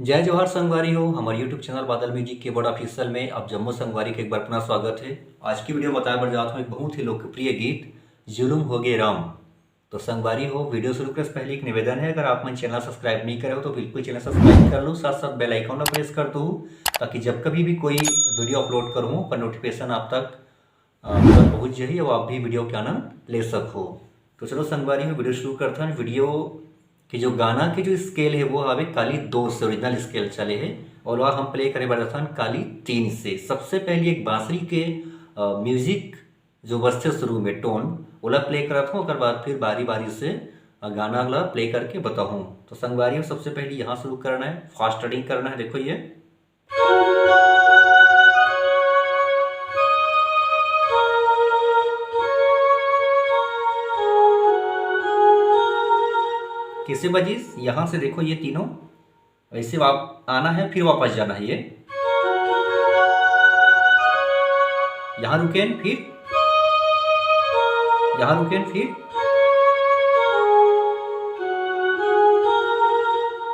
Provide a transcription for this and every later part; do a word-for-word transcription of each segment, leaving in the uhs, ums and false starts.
जय जोहार संगवारी हो, हमर YouTube चैनल बादल म्यूजिक कीबोर्ड ऑफिशियल में आप जम्मो संगवारी के एक बार पुनः स्वागत है। आज की वीडियो में बताए बर जात हूँ एक बहुत ही लोकप्रिय गीत जुलुम होगे राम। तो संगवारी हो, वीडियो शुरू करे से पहले एक निवेदन है, अगर आप मन चैनल सब्सक्राइब नहीं करे हो तो बिल्कुल चैनल सब्सक्राइब कर लो, साथ साथ बेल आइकन ला प्रेस कर दो, ताकि जब कभी भी कोई वीडियो अपलोड करूँ ओकर नोटिफिकेशन आप तक अ, तुरंत पहुँच जाही और आप भी वीडियो के आनंद ले सको। तो चलो संगवारी हो, वीडियो शुरू करथन। वीडियो के जो गाना के जो स्केल है वो हवे काली दो से, ओरिजिनल स्केल चले है और वह हम प्ले करे बर जाथन काली तीन से। सबसे पहले एक बांसुरी के अ, म्यूजिक जो बजथे शुरू में टोन, ओला प्ले करत हूँ, ओकर बाद फिर बारी बारी से अ, गाना ला प्ले करके बताहूँ। तो संगवारी हो, सबसे पहले यहाँ शुरू करना है, फास्ट स्टार्टिंग करना है। देखो ये कैसे बजिस, यहाँ से देखो ये तीनों ऐसे वाप-, आना है, फिर वापस जाना है। ये यहाँ रुकेन, फिर यहाँ रुकेन, फिर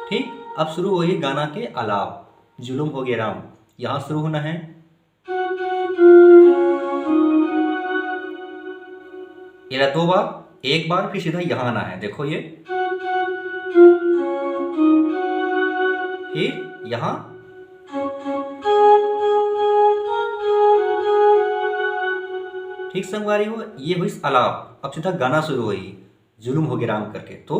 ठीक। अब शुरू होही गाना के आलाप, जुलुम होगे राम। यहाँ शुरू होना है, एला दो बार, एक बार फिर सीधा यहाँ आना है। देखो ये, फिर यहाँ। ठीक संगवारी हो, ये होइस आलाप। अब सीधा गाना शुरू होही, जुलुम होगे राम करके। तो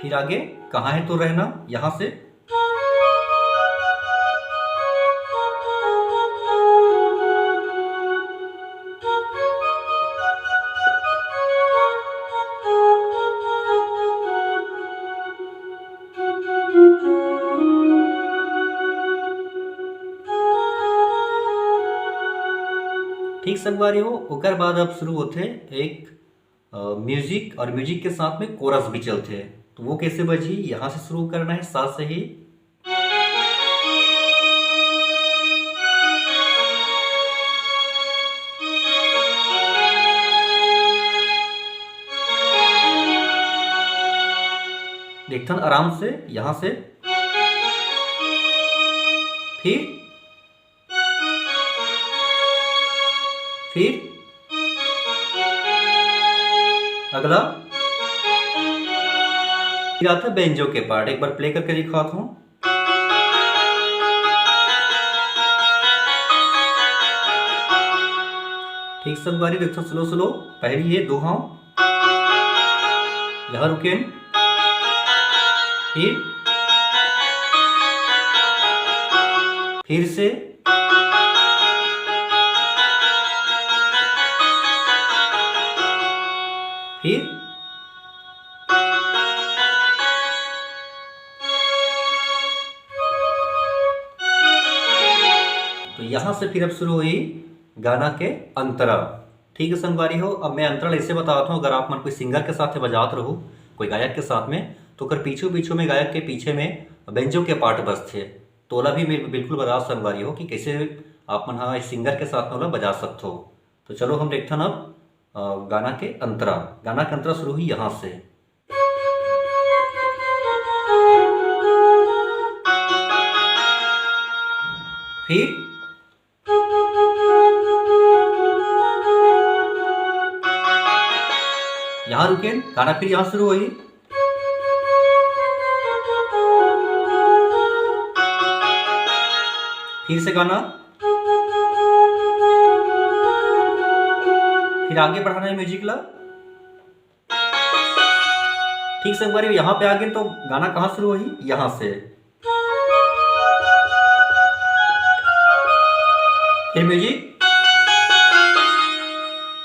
फिर आगे कहाँ है तो रहना, यहाँ से। ठीक संगवारी हो, ओकर बाद अब शुरू होथे एक अ, म्यूजिक और म्यूजिक के साथ में कोरस भी चलथे। तो वो कैसे बजी? यहाँ से शुरू करना है, सा से ही। देखथन आराम से, यहाँ से, फिर फिर अगला फिर आता है बेंजो के पार्ट। एक बार प्ले करके दिखाता हूँ। ठीक संगवारी, देखो स्लो स्लो, पहली ये दो हाँ, यहाँ रुकेन, फिर फिर से, फिर तो यहाँ से फिर अब शुरू हुई गाना के अंतरा। ठीक है संगवारी हो, अब मैं अंतरा ऐसे बताता हूँ, अगर आप मन कोई सिंगर के साथ बजात रहो, कोई गायक के साथ में, तो ओकर पीछू पीछू में गायक के पीछे में बेंजो के पार्ट बजथे। तो ओला भी बिल-, बिल्कुल बताओ संगवारी हो कि कैसे आप मन हा सिंगर के साथ में ओला बजा सकथो। तो चलो हम देखथन अब, अ, गाना के अंतरा। गाना के अंतरा शुरू हुई यहाँ से। फिर यहाँ रुकेन, गाना फिर यहाँ शुरू हुई। फिर से गाना, फिर आगे बढ़ाना है म्यूजिक ला। ठीक संगवारी, यहाँ पे आगे तो गाना कहाँ शुरू हुई? यहाँ से। फिर म्यूजिक,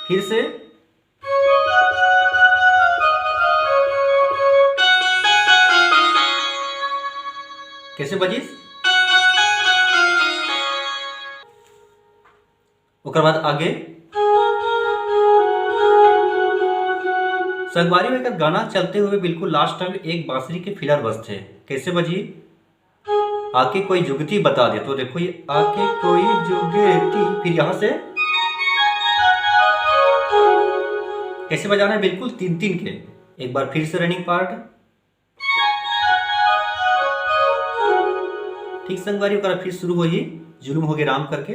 फिर से। कैसे बजिस? ओकर बाद आगे संगवारी हो, एकर गाना चलते हुए बिल्कुल लास्ट टाइम एक बांसुरी के फिलर बजथे। कैसे बजी? आके कोई जुगती बता दे। तो देखो ये आके कोई जुगती, फिर यहाँ से कैसे बजाना है, बिल्कुल तीन तीन के। एक बार फिर से रनिंग पार्ट। ठीक संगवारी, ओकर फिर शुरू होही जुलुम होगे राम करके।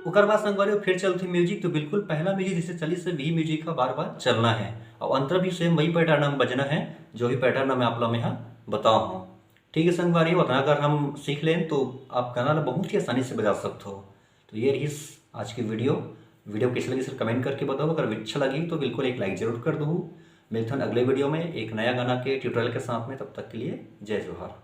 ओकर बाद संगवारी फिर चलथे म्यूजिक, तो बिल्कुल पहला म्यूजिक जैसे चलिस हे वही म्यूजिक का बार बार चलना है, और अंतरा भी सेम वही पैटर्न में बजना है, जो भी पैटर्न में आप लोग में यहाँ बताओ हूँ। ठीक है संगवारी, उतना अगर हम सीख लें तो आप गाना ला बहुत ही आसानी से बजा सकते हो। तो ये रही आज की वीडियो। वीडियो कैसे लगी सर, कमेंट करके बताओ। अगर अच्छा लगी तो बिल्कुल एक लाइक जरूर कर दो। मिलते हैं अगले वीडियो में एक नया गाना के ट्यूटोरियल के साथ में। तब तक के लिए जय जोहार।